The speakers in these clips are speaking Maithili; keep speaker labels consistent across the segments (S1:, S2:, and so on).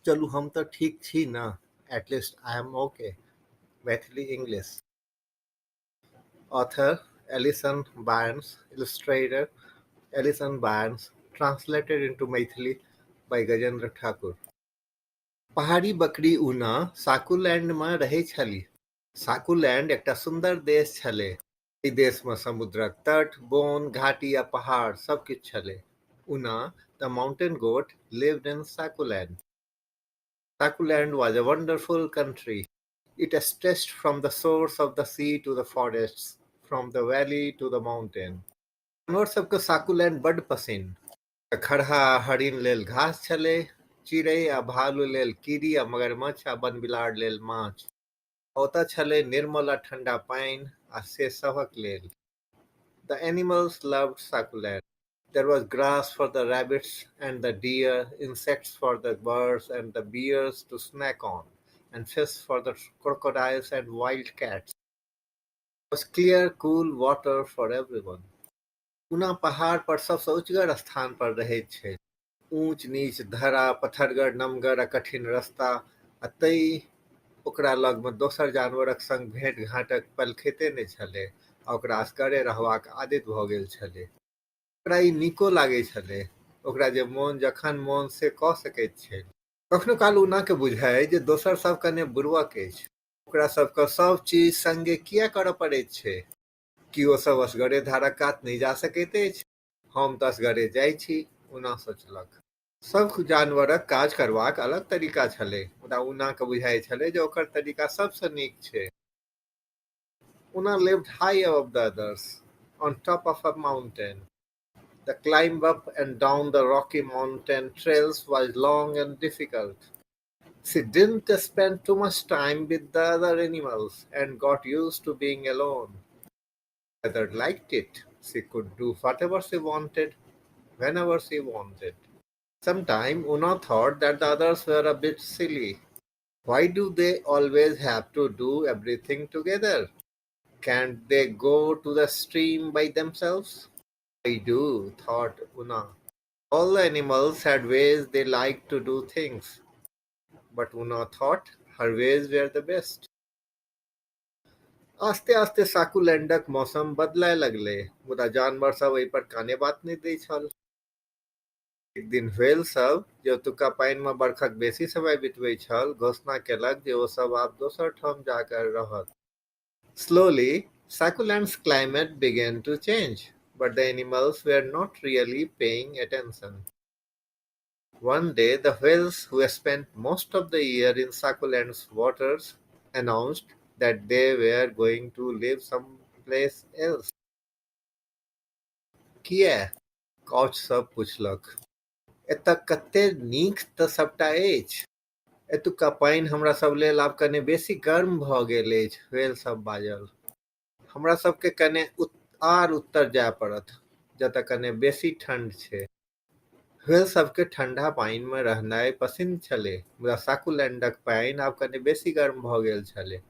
S1: चलू हम तऽ ठीक छी न। At least I am okay. Maithili English. Author Alison Barnes, illustrator Alison Barnes, translated into Maithili by Gajendra Thakur. पहाड़ी बकरी ऊना साकूलैंडमे रहै छलीह। साकूलैंड एकटा सुन्दर देश छलै। एहि देशमे समुद्रक तट, बोन, घाटी आ पहाड़ सब किछु छलै। Oona, the mountain goat, lived in Sakuland. Sakuland was a wonderful country. It stretched from the shores of the sea to the forests, from the valley to the mountain. जानवर सबके साकूलैंड बड्ड पसिन्न। खरहा आ हरिन लेल घास छलै, चिड़ै आ भालु लेल कीड़ी आ मगरमच्छ आ बनबिलाड़ लेल माछ। ओतय छलै निर्मल आ ठंडा पानि आ से सभक लेल। The animals loved Sakuland. There was grass for the rabbits and the deer, insects for the birds and the bears to snack on, and fish for the crocodiles and wild cats. There was clear, cool water for everyone. ऊना पहाड़ पर सबसँ ऊँचगर स्थान पर रहैत छै। ऊँच नीच धरा, पथरगर, नमगर आ कठिन रस्ता आ तैं ओकरा लगमे दोसर जानवरक संग भेंट घाँटक पलखते नहि छलै आ ओकरा असगरे रहबाक आदति भऽ गेल छलै। ओकरा ई नीको लागै छलै। ओकरा जे मोन जखन मोन से कऽ सकैत छल। कखनो काल ऊनाके बुझाइ जे दोसर सब कने बुड़बक अछि। ओकरा सबके सब चीज संगे किया करऽ पड़ैत छै? की ओ सब असगरे धारक कात नहि जा सकैत अछि? हम तऽ असगरे जाइ छी, ऊना सोचलक। सब जानवरक काज करबाक अलग तरीका छलै, मुदा ऊनाके बुझाइ छलै जे ओकर तरीका सबसँ नीक छै। Oona lived high above the others, on top of a mountain. The climb up and down the rocky mountain trails was long and difficult. She didn't spend too much time with the other animals and got used to being alone. Rather liked it. She could do whatever she wanted, whenever she wanted. Sometimes Oona thought that the others were a bit silly. Why do they always have to do everything together? Can't they go to the stream by themselves? I do, thought Oona. All the animals had ways they liked to do things, but Oona thought her ways were the best. आस्ते आस्ते साकूलैंडक मौसम बदलय लगलै, मुदा जानवर सब एहि पर काने बात नहि दै छल। एक दिन व्हेल सब, जे ओतुका पानि मे बरखक बेसी समय बितबैत छल, घोषणा केलक जे ओ सब आब दोसर ठाम जा कऽ रहत। Slowly, Sakuland's climate began to change, but the animals were not really paying attention. One day, the whales, who spent most of the year in Sakuland's waters, announced that they were going to live someplace else. किया? कॉच सब पुछलक। एतऽ कते नीक तऽ सबटा अछि। एतुका पानि हमरा सब लेल आब कने बेसी गर्म भऽ गेल अछि, व्हेल सब बाजल। हमरा सबके कने आर उत्तर जाय पड़त, जतऽ कने बेसी ठंढ छै। व्हेल सबके ठंडा पानिमे रहनाइ पसिन्न छलै, मुदा साकूलैंडक पानि आब कने बेसी गर्म भऽ गेल छलै।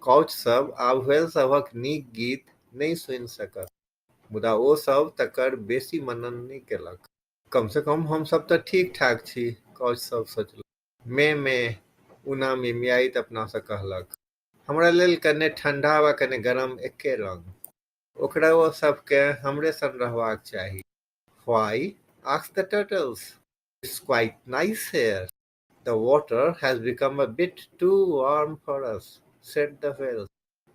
S1: कॉच सब आब व्हेल सभक नीक गीत नहि सुनि सकत, मुदा ओ सब तकर बेसी मनन नहि केलक। कम सँ कम हम सब तऽ ठीक ठाक छी, कॉच सब सोचलक। में में, ऊना मिमियाइत अपना सँ कहलक। हमरा लेल कने ठंडा वा कने गरम एके रंग। ओकरा सबके हमरे सन रहबाक चाही। Why? Asked the turtles. It's quite nice here. The water has become a bit too warm for us, said the whales.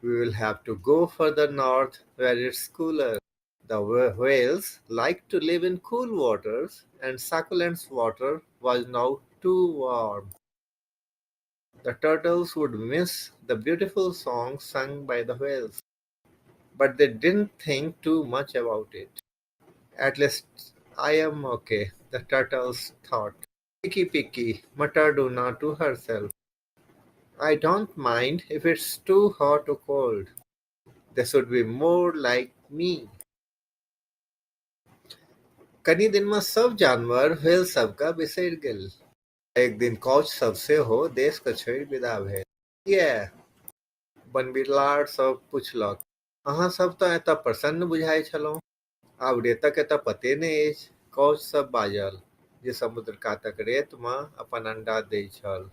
S1: We will have to go further north where it's cooler. The whales like to live in cool waters, and Sakuland's water was now too warm. The turtles would miss the beautiful songs sung by the whales, but they didn't think too much about it. At least I am okay, the turtles thought. Picky picky, muttered Oona to herself. I don't mind if it's too hot or cold. They should be more like me. कनि दिनमे सब जानवर व्हेल सबके बिसरि गेल। एक दिन कॉच सब सेहो देशके छोड़ि विदा भेल। किया? बनबिलाड़ सब पुछलक। अहाँ सब तऽ एतऽ प्रसन्न बुझाइ छलहुँ। आब रेतक एतऽ पते नहि अछि, कॉच सब बाजल। जे समुद्र कातक रेतमे अपन अंडा दैत छल।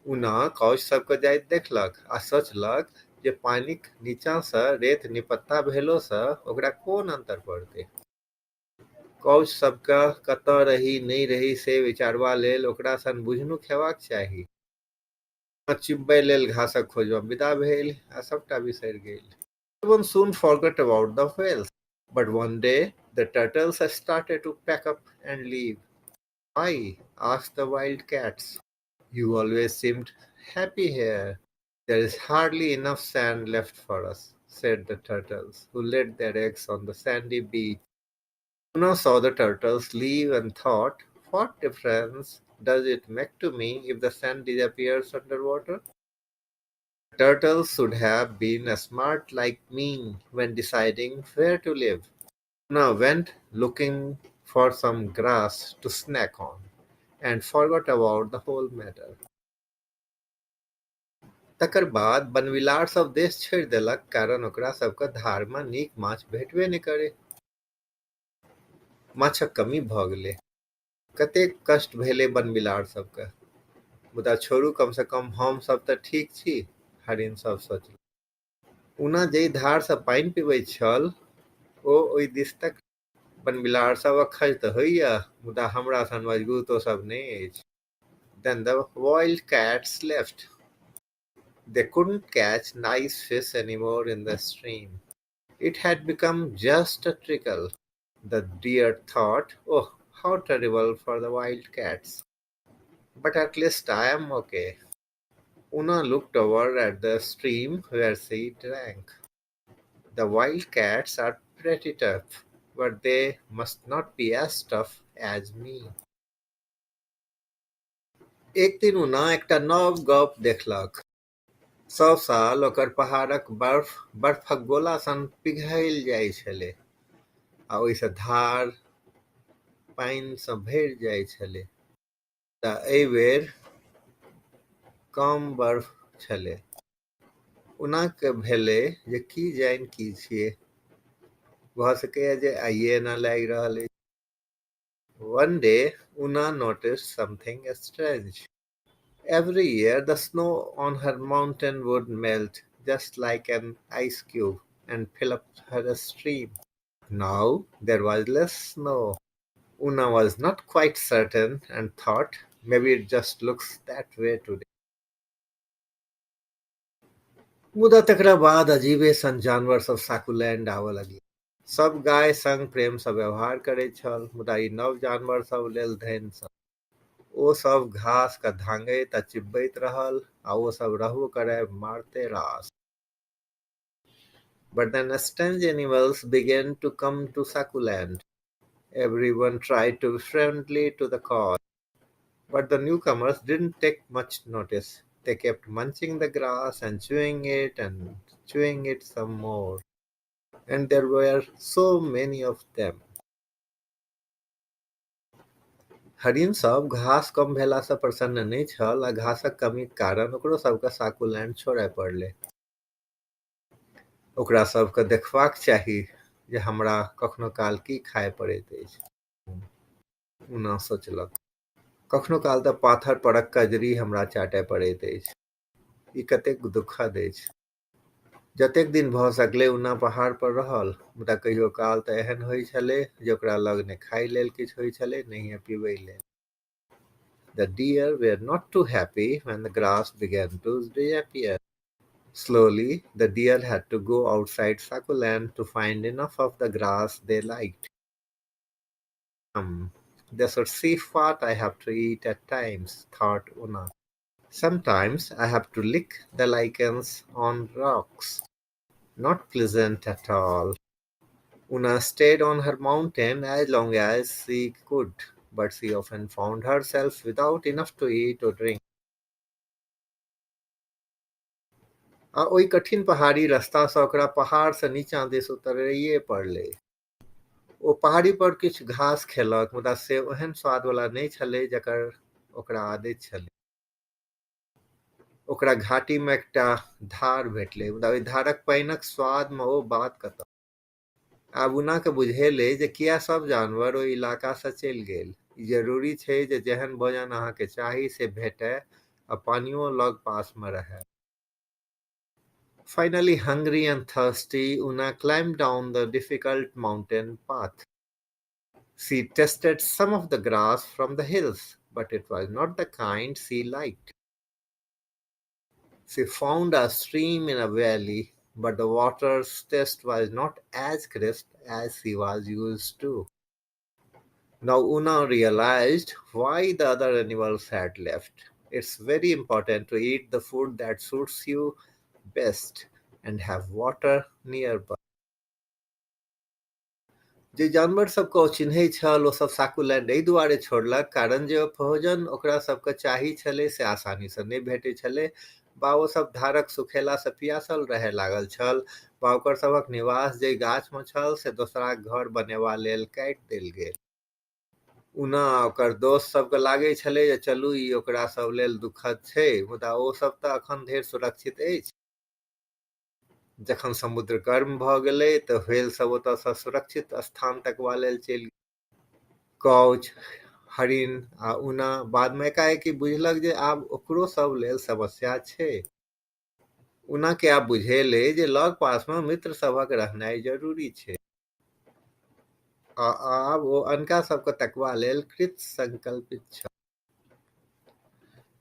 S1: उना कौछ सबके जाइत देखलक आ सोचलक जे पानिक नीचाँसँ रेत निपत्ता भेलोसँ ओकरा कोन अन्तर पड़तै। कौछ सबके कतऽ रही नहि रही से विचारबा लेल ओकरा सन बुझनुक हेबाक चाही। चिबबै लेल घासक खोजमे विदा भेल आ सबटा बिसरि गेल। Everyone soon forgot about the whales, but one day the turtles started to pack up and leave. "Why?" asked the wild cats. "You always seemed happy here." "There is hardly enough sand left for us," said the turtles, who laid their eggs on the sandy beach. Una saw the turtles leave and thought, "What difference does it make to me if the sand disappears underwater? Turtles should have been smart like me when deciding where to live." Una went looking for some grass to snack on and forgot about the whole matter. तकर बाद बनबिलाड़ सभ देश छोड़ि देलक, कारण ओकरा सभकेँ धारमे नीक माछ भेटबे नहि करै। माछक कमी भऽ गेलै। कतेक कष्ट भेलै बनबिलाड़ सभकेँ। मुदा छोड़ू, कमसँ कम हम सभ तऽ ठीक छी, हरिन सभ सोचलक। उना जाहि धारसँ पानि पीबैत छल, ओ ओहि दिस तक। बनबिलाड़ सभ अक्खज तऽ होइए, मुदा हमरा सन मजगूत ओ सभ नहि अछि। Then the wild cats left. They couldn't catch nice fish anymore in the stream. It had become just a trickle. The deer thought, "Oh, how terrible for the wild cats. But at least I am okay." Una looked over at the stream where she drank. "The wild cats are pretty tough, but they must not be as tough as me." एक दिन उना एकटा नव गप देखलक। सब साल ओकर पहाड़क बर्फ बर्फक गोला सन पिघलि जाइत छलै आ ओहिसँ धार पानिसँ भरि जाइत छलै, मुदा एहि बेर कम बर्फ छलै। उनाके भेलै जे की जानि की छियै, भऽ सकैए जे आइए एना लागि रहल अछि। One day, Una noticed something strange. Every year, the snow on her mountain would melt just like an ice cube and fill up her stream. Now there was less snow. Una was not quite certain and thought, "Maybe it just looks that way today." मुदा तकरा बाद अजीबे सन जानवर सब साकुलैंड आबय लगलै। सब गाय संग प्रेमसँ व्यवहार करैत छल, मुदा ई नव जानवर सब लेल धनि सन। ओ सब घासकेँ धांगैत आ चिबबैत रहल आ ओ सब रहबो करय मारते रास। But then strange animals began to come to Sakuland. Everyone tried to be friendly to the cause, but the newcomers didn't take much notice. They kept munching the grass and chewing it and chewing it some more. And there were so many of them. हरिन सब घास कम भेलासँ प्रसन्न नहि छल आ घासक कमीक कारण ओकरो सबकेँ साकुलैंड छोड़य पड़लै। ओकरा सभकेँ देखबाक चाही जे हमरा कखनो काल की खाय पड़ैत अछि, उना सोचलक। कखनो काल तऽ पाथर परक कजरी हमरा चाटय पड़ैत अछि। ई कतेक दुखद अछि। जतेक दिन भऽ सकलै उना पहाड़ पर रहल, मुदा कहियो काल तऽ एहन होइत छलै जे ओकरा लग ने खाय लेल किछु होइत छलै, नहिये पीबै लेल। The deer were not too happy when the grass began to disappear. Slowly, the deer had to go outside Sakuland to find enough of the grass they liked. "They should see what I have to eat at times," thought Una. "Sometimes I have to lick the lichens on rocks. Not pleasant at all." Una stayed on her mountain as long as she could, but she often found herself without enough to eat or drink. आ ओहि कठिन पहाड़ी रस्तासँ ओकरा पहाड़सँ नीचाँ दिस उतरैये पड़लै। ओ पहाड़ी पर किछु घास खेलक, मुदा से ओहन स्वादवला नहि छलै जकर ओकरा आदति छलै। ओकरा घाटीमे एकटा धार भेटलै, मुदा ओहि धारक पानिक स्वादमे ओ बात कतऽ। आब उनाके बुझेलै जे किया सब जानवर ओहि इलाकासँ चलि गेल। ई जरूरी छै जे जेहन भोजन अहाँके चाही से भेटय आ पानियो लग पासमे रहय। Finally, hungry and thirsty, Una climbed down the difficult mountain path. She tasted some of the grass from the hills, but it was not the kind she liked. She found a stream in a valley, but the water's taste was not as crisp as she was used to. Now Una realized why the other animals had left. It's very important to eat the food that suits you best and have water nearby. जे जानवर सबके ओ चिन्है छल ओ सब साकुलैंड एहि दुआरे छोड़लक कारण जे भोजन ओकरा सबके चाही छलै से आसानीसँ नहि भेटै छलै, बा ओ सब धारक सुखेलासँ पियासल रहय लागल छल, बा ओकर सभक निवास जाहि गाछमे छल से दोसराक घर बनेबा लेल काटि देल गेल। उना ओकर दोस्त सबके लागै छलै जे चलू ई ओकरा सब लेल दुखद छै, मुदा ओ सब तऽ अखन धरि सुरक्षित अछि। जखन समुद्र गर्म भऽ गेलै तऽ व्हेल सब ओतयसँ सुरक्षित स्थान तकबा लेल चलि। कौछ, हरिण आ उना बादमे एकाएकी बुझलक जे आब ओकरो सब लेल समस्या छै। उनाके आब बुझेलै जे लग पासमे मित्र सभक रहनाइ जरूरी छै आ आब ओ अनका सबके तकबा लेल कृतसंकल्पित छल।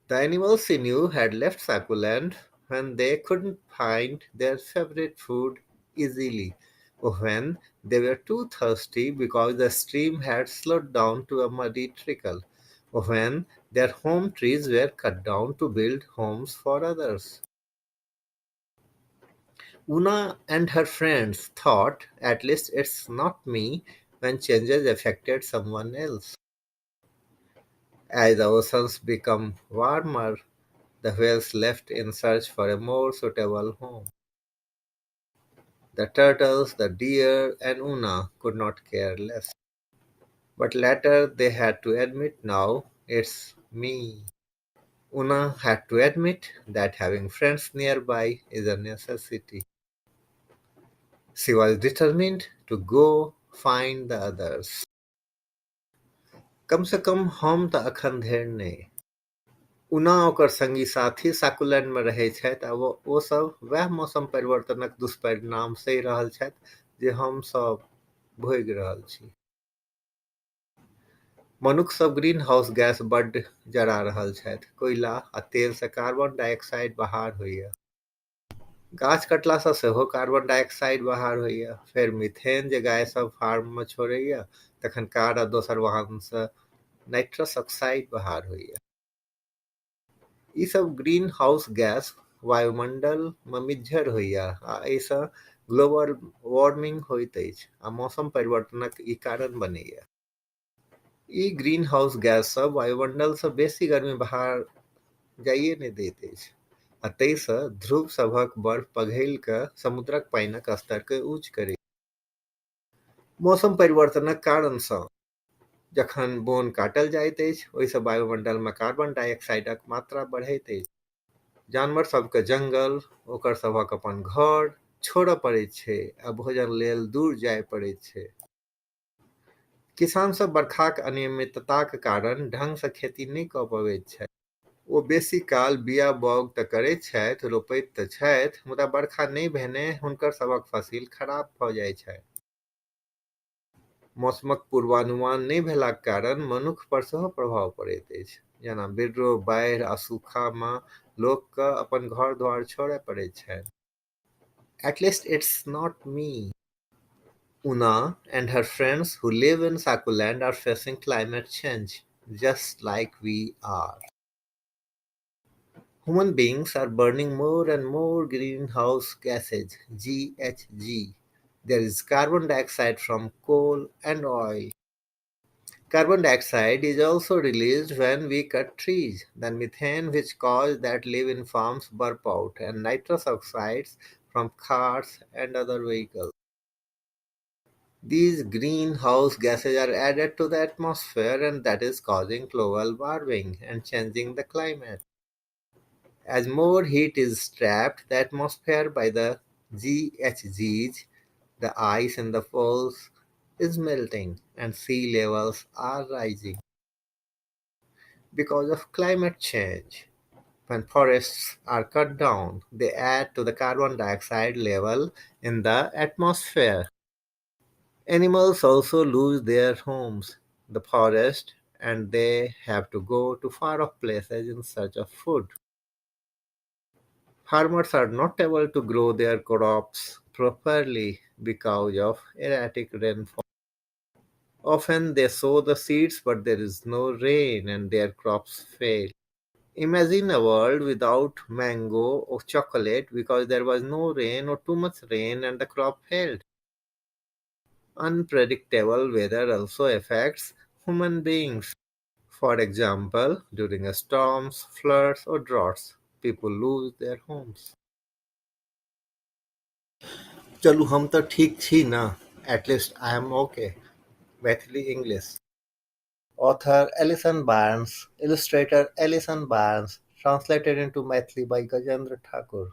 S1: The animals she knew had left Sakuland when they couldn't find their favorite food easily, or when they were too thirsty because the stream had slowed down to a muddy trickle, or when their home trees were cut down to build homes for others. Una and her friends thought, at least it's not me, when changes affected someone else. As the oceans become warmer, the whales left in search for a more suitable home. The turtles, the deer, and Una could not care less. But later they had to admit, now it's me. Una had to admit that having friends nearby is a necessity. She was determined to go find the others. कमसँ कम हम तऽ अखन धरि नहि। उना ओकर संगी साथी साकुलैंडमे रहै छथि आ ओ सब वएह मौसम परिवर्तनक दुष्परिणाम सहि रहल छथि जे हम सब भोगि रहल छी। मनुख सब ग्रीन हाउस गैस बड्ड जरा रहल छथि। कोयला आ तेलसँ कार्बन डाइऑक्साइड बहार होइए। गाछ कटलासँ सेहो कार्बन डाइऑक्साइड बहार होइए। फेर मीथेन जे गाय सब फार्ममे छोड़ैए, तखन कार आ दोसर वाहनसँ नाइट्रस ऑक्साइड बहार होइए। ई सब ग्रीन हाउस गैस वायुमंडलमे मिज्झर होइए आ एहिसँ ग्लोबल वार्मिंग होइत अछि आ मौसम परिवर्तनक ई कारण बनैए। ई ग्रीन हाउस गैस सब वायुमंडलसँ बेसी गर्मी बाहर जाइए नहि दैत अछि आ ताहिसँ ध्रुव सभक बर्फ पघिल कऽ समुद्रक पानिक स्तरके ऊँच करै। मौसम परिवर्तनक कारणसँ जखन बोन काटल जाइत अछि ओहिसँ वायुमंडलमे कार्बन डाइऑक्साइडक मात्रा बढ़ैत अछि। जानवर सबके जंगल, ओकर सभक अपन घर छोड़य पड़ैत छै आ भोजन लेल दूर जाय पड़ैत छै। किसान सब बरखाक अनियमितताक कारण ढंगसँ खेती नहि कऽ पबैत छथि। ओ बेसी काल बिया बाउग तऽ करैत छथि, रोपैत तऽ छथि, मुदा बरखा नहि भेने हुनकर सभक फसिल खराब भऽ जाइत छनि। मौसमक पूर्वानुमान नहि भेलाक कारण मनुख पर सेहो प्रभाव पड़ैत अछि। जेना बिर्रो, बाढ़ि आ सूखामे लोकके अपन घर द्वार छोड़य पड़ैत छनि। At least it's not me. Una and her friends who live in Sakuland are facing climate change, just like we are. Human beings are burning more and more greenhouse gases, GHG. There is carbon dioxide from coal and oil. Carbon dioxide is also released when we cut trees. Then methane, which cows that live in farms burp out, and nitrous oxides from cars and other vehicles. These greenhouse gases are added to the atmosphere, and that is causing global warming and changing the climate. As more heat is trapped the atmosphere by the GHGs, The ice in the poles is melting and sea levels are rising because of climate change. When forests are cut down, they add to the carbon dioxide level in the atmosphere. Animals also lose their homes, the forest, and they have to go to far off places in search of food. Farmers are not able to grow their crops properly because of erratic rainfall. Often they sow the seeds, but there is no rain and their crops fail. Imagine a world without mango or chocolate because there was no rain or too much rain and the crop failed. Unpredictable weather also affects human beings. For example, during storms, floods, or droughts, people lose their homes. चलू हम तऽ ठीक छी न। At least I am okay. Maithili English. Author Alison Barnes, illustrator Alison Barnes, translated into Maithili by Gajendra Thakur.